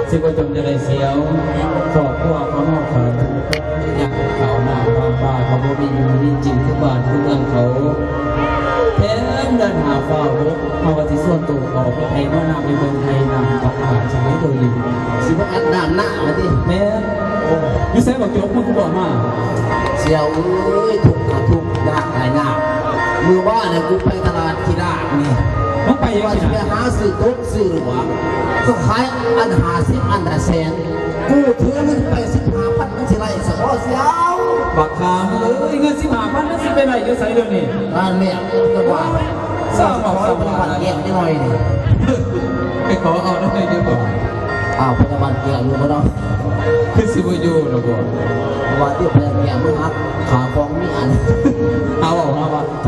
ຊິບໍ່ຈົມຈັ່ງໃດສຽວ ຄອບຄົວເຂົາເນາະ ເຂົາຍັງເຂົາໜ້າບ້ານເຂົາບໍ່ມີຢູ່ມີກິນຄືບ້ານຄືເມືອງເຂົາ ແຖມເດືອນຫ້າຟ້າຫົກ ເຮົາວ່າຊິຊວນໂຕເຂົາໄປໄຖນານຳ ໄປເບິ່ງໄຖນາປະກາດຊິໄປໂຕນີ້ ຊິບໍ່ອັດນ້ຳນາວ່າຕິ ແມ່ນ ໂອ້ ຢູ່ໃສບັກຈົກ ມຶງຄືບໍ່ມາ ສຽວເອີຍ ທຸກກະທຸກ ຍາກກະຍາກ ມື້ວານນີ້ກູໄປຕະຫຼາດຂີ້ດາກນີ້ ມຶງໄປຫຍັງ ວ່າຊິໄປຫາຊື້ຕົກ ຊື້ຫຼວງ ເຂົາຂາຍອັນຫ້າສິບ ອັນລະແສນ ກູຖືເງິນໄປສິບຫ້າພັນ ມັນຊິໄດ້ສະບໍ່ສຽວ ບັກຄາມເອີຍ ເງິນສິບຫ້າພັນ ມັນຊິໄປໄດ້ຢູ່ໃສດຽວນີ້ ນັ້ນແຫຼະ ຈັ່ງວ່າ ເຊົາເວົ້າ ເຊົາເວົ້າ ແກ້ວໜ້ອຍນີ້ ໄປຂໍເອົາໜ້ອຍຢູ່ບໍ່ ອ້າວ ພະຍາບານແກ້ວຢູ່ບໍ່ເນາະ ຄືຊິບໍ່ຢູ່ແລ້ວບໍ່ ວ່າຕິ ພະຍາແກ້ວ ມຶງຫາຂາຂອງເມຍ ຫາເວົ້າ ຫາເວົ້າ.